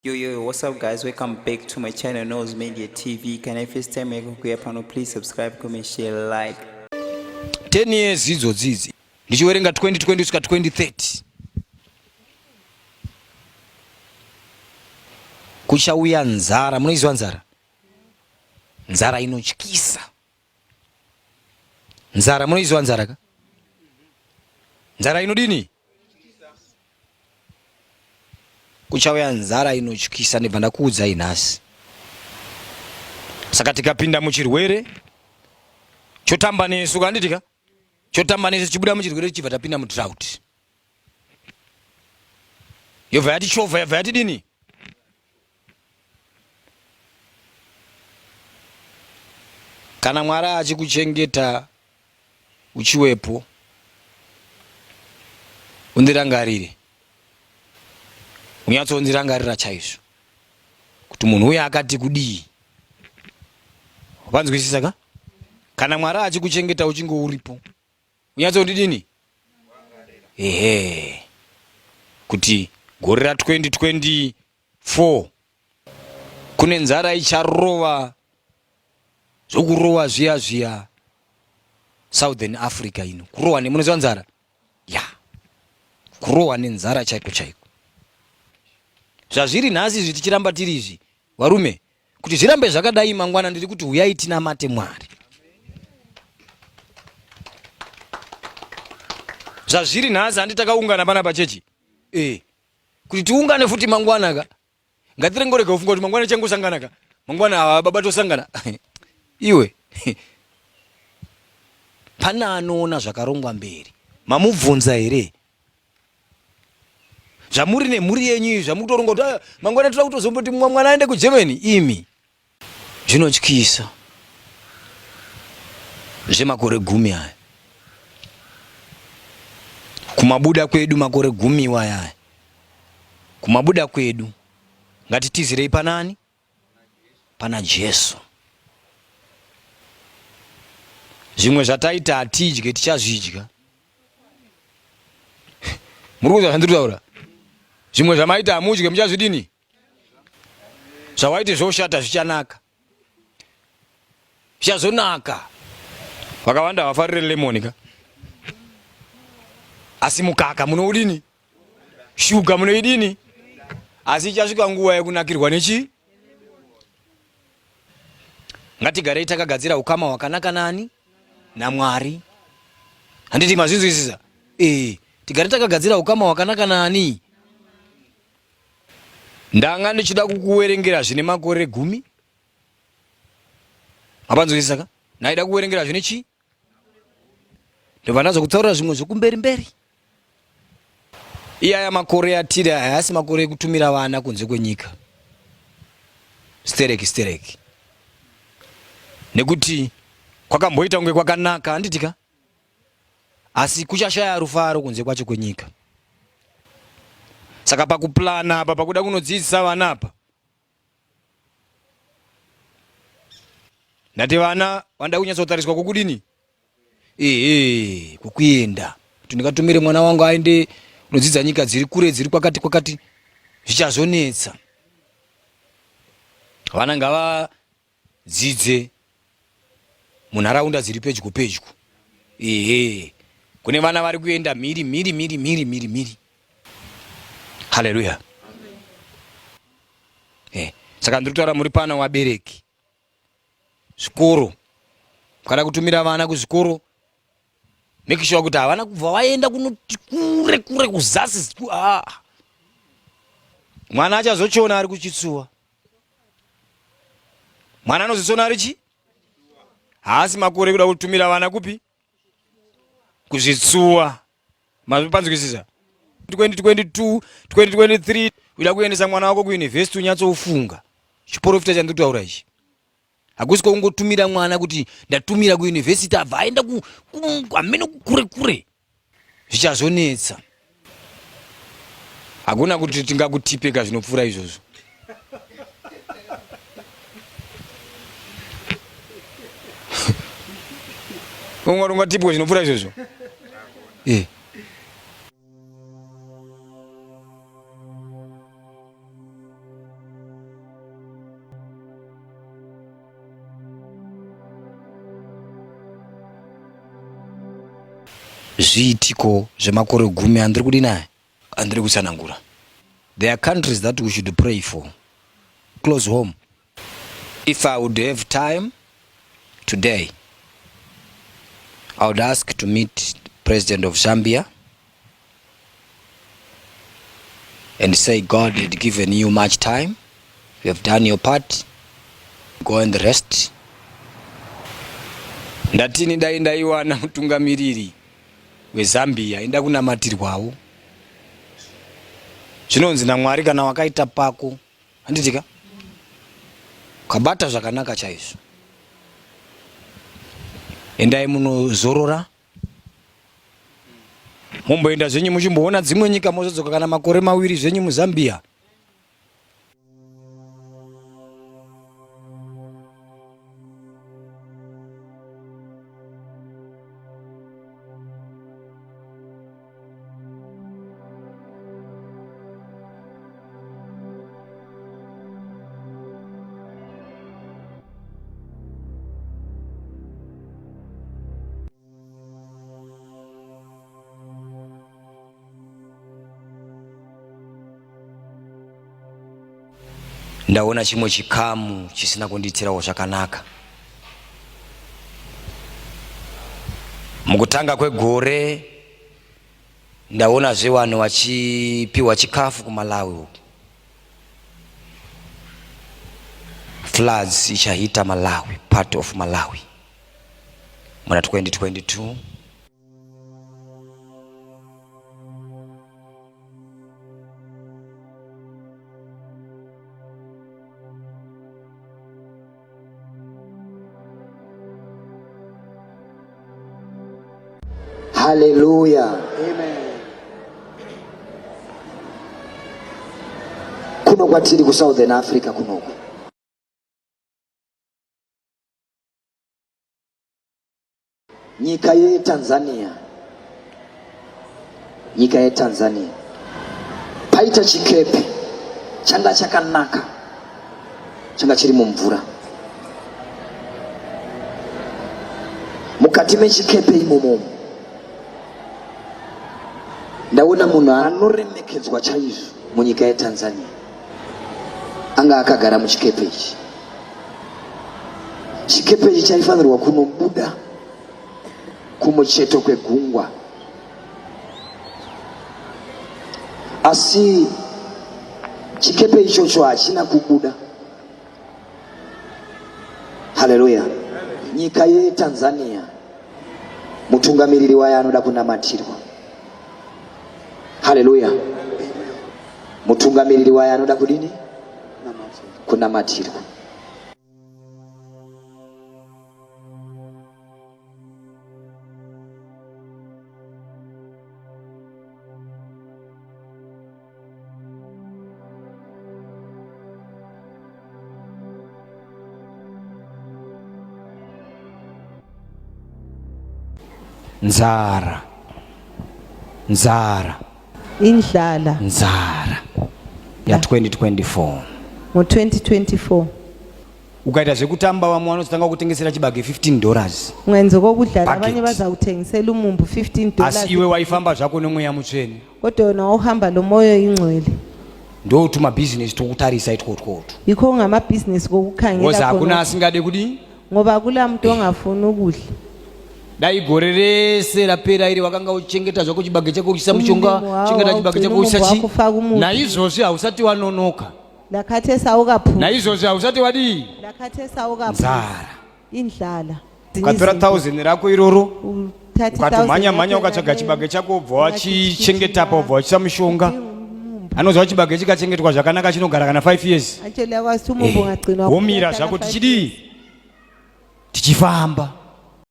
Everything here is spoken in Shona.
Yo, yo, what's up guys? Welcome back to my channel, Nose Media TV. Can I first time yako kuya pano, please subscribe, comment, share, like. 10 years idzodzi idzi ndichiwerenga 2020 kusvika 2030 kuchauya nzara. Munoiziva nzara? Nzara inotyisa. Nzara munoiziva nzara ka? Nzara inodini? Kuchauya nzara inotyisa ndibva ndakuudzai nhasi. Saka tikapinda muchirwere chotamba nesu kanditi ka? Chotamba nesu chibuda muchirwere chibva tapinda mudrought. Yobva yatichovha yabva yatidini? Kana Mwari achikuchengeta uchiwepo, undirangarire, unyatsondirangarira chaizvo kuti munhu uya akati kudii. Wanzwisisa ka? Kana Mwari achikuchengeta uchinge uripo, unyatsondidini? Ehe, kuti gore ra 2024 kune nzara icharova zvokurova zviya zviya Southern Africa ino, kurohwa nemunoziva nzara ya kurohwa nenzara chaiko chaiko. Zvazviri nhasi izvi tichiramba tiri izvi varume, kuti zvirambe zvakadai mangwana ndiri kuti huyai tinamate Mwari. Zvazviri nhasi handi takaungana pana pachechi eh, kuti tiungane futi mangwana ka, ngatirengorega kufunga kuti mangwana changosangana ka, mangwana ava baba tosangana iwe pane anoona zvakarongwa mberi mamubvunza here zvamuri nemhuri yenyu izvi zvamukutoronga kuti ah, mangwana toda kutozomboti mumwe mwana aende kugermany imi zvinotyisa zvemakore gumi aya kumabuda kwedu makore gumi iwaya aya kumabuda kwedu ngatitizirei panani pana Jesu. Zvimwe zvataita hatidye tichazvidya. Muri kunzwa zvandiri kutaura? Zvimwe zvamaita hamudye muchazvidini? Zvawaiti zvoshata zvichanaka. Zvichazonaka. Vakawanda havafarire lemon ka. Asi mukaka munoudini? Shuga munoidini? Asi ichasvika nguva yekunakirwa nechi? Ngatigarei takagadzira ukama hwakanaka nani? NaMwari. Handiti mazvinzwisisa? Eh, tigare takagadzira ukama hwakanaka nani? Ndanga ndichida kukuwerengera zvine makore gumi. Mapanzwisisa ka? Ndaida kuwerengera zvine chii? Ndobva ndazokutaurira zvimwe zvekumberi mberi. Iyaya makore atiri aya haasi makore ekutumira vana kunze kwenyika. Stereki stereki. Nekuti kwakamboita kunge kwakanaka handiti ka? Asi kuchashaya rufaro kunze kwacho kwenyika. Saka pakuplana apa pakuda kunodzidzisa vana apa ndati vana vanoda kunyatsotariswa kwokudini ehe kwekuenda kuti ndingatumire mwana wangu aende unodzidza nyika dziri kure dziri kwakati kwakati zvichazonetsa vana ngavadzidze munharaunda dziri pedyo pedyo ehe kune vana vari kuenda mhiri mhiri mhiri mhiri mhiri mhiri haleluya eh, saka ndiri kutaura muri pano vabereki zvikoro kana kutumira vana kuzvikoro make sure kuti havana kubva vaenda kunoti kure kure kuzasi ah. Mwana achazochiona ari kuchitsuwa mwana anozochiona ari chi haasi makore kuda kutumira vana kupi kuzvitsuwa mazvipanzwisisa 2022 2023 uida kuendesa mwana wako kuuniversity unyatsofunga chiporofita chandikutaura ichi hakusi kwakungotumira mwana kuti ndatumira kuuniversity abva aenda hameno kure kure zvichazonetsa hakuna kuti tingakutipeka zvinopfuura izvozvo Unga ungatipwe zvinopfuura izvozvo eh. Zviitiko zvemakore gumi andiri kudini aya andiri kutsanangura. There are countries that we should pray for close home. If I would have time today, I would ask to meet President of Zambia and say God had given you much time. You have done your part. Go and rest. Ndatini dai ndaiwana mutungamiriri weZambia inda kunamatirwawo. Zvinonzi naMwari kana wakaita pako handitika ukabata zvakanaka chaizvo endai munozorora mumboenda zvenyu muchimboona dzimwe nyika mozodzoka kana makore mawiri zvenyu muzambia. Ndaona chimwe chikamu chisina kundiitirawo zvakanaka. Mukutanga kwegore ndaonazve vanhu vachipiwa chikafu kuMalawi uku. Floods ichahita Malawi, part of Malawi muna 2022. Haleluya. Amen. Kuno kwatiri ku Southern Africa kunoku. Nyika yeTanzania, nyika yeTanzania paita chikepe changa chakanaka changa chiri mumvura. Mukati mechikepe imomo ndaona munhu anoremekedzwa chaizvo munyika yeTanzania anga akagara muchikepe ichi. Chikepe ichi chaifanirwa kunobuda kumucheto kwegungwa, asi chikepe ichocho hachina kubuda. Haleluya! Nyika yeTanzania, mutungamiriri wayo anoda kunamatirwa. Haleluya! Mutungamiriri wayo anoda kudini? Kunamatirwa. Nzara, nzara, Indlala. Nzara ya 2024. Ngo-2024. Ukaita zvekutamba vamwe vanozotanga kutengesera chibage 15 dollars. Ungenza okokudlala abanye bazakuthengisela umumbu 15 dollars. Asi iwe waifamba zvako nemweya mutsvene. Kodwa wena wawuhamba lomoya oyingcwele. Ndotumabhizinesi tokutarisa itwotwotu. Yikho kungamabhizinesi kokukhangela Ngozi hakuna khona. asingade kudii? Ngoba akula muntu ongafuni ukudla. Dai gore rese rapera iri wakanga uchengeta zvako chibage chako uchisa mushonga, Umlimi wawo chengeta chibage wawugcina chako uchisa umumbu chi. wakho ufake umuthi. Naizvozvi hausati wanonoka. Lakhathesi awukaphuzi. Naizvozvi hausati wadii? Lakhathesi awukaphuzi. Nzara. Indlala. Ukatora 1000 rako iroro Uthatha ukatomhanya 1000 mhanya yakho ukatsvaga leyo. chibage chako wobva wachichengeta apa wobva wachisa mushonga. Anoziva chibage chikachengetwa zvakanaka chinogara kana 5 years. Atshele yakwazi ukuthi umumbu ungagcinwa Womira kuhlala zvako five tichidii? Tichifamba.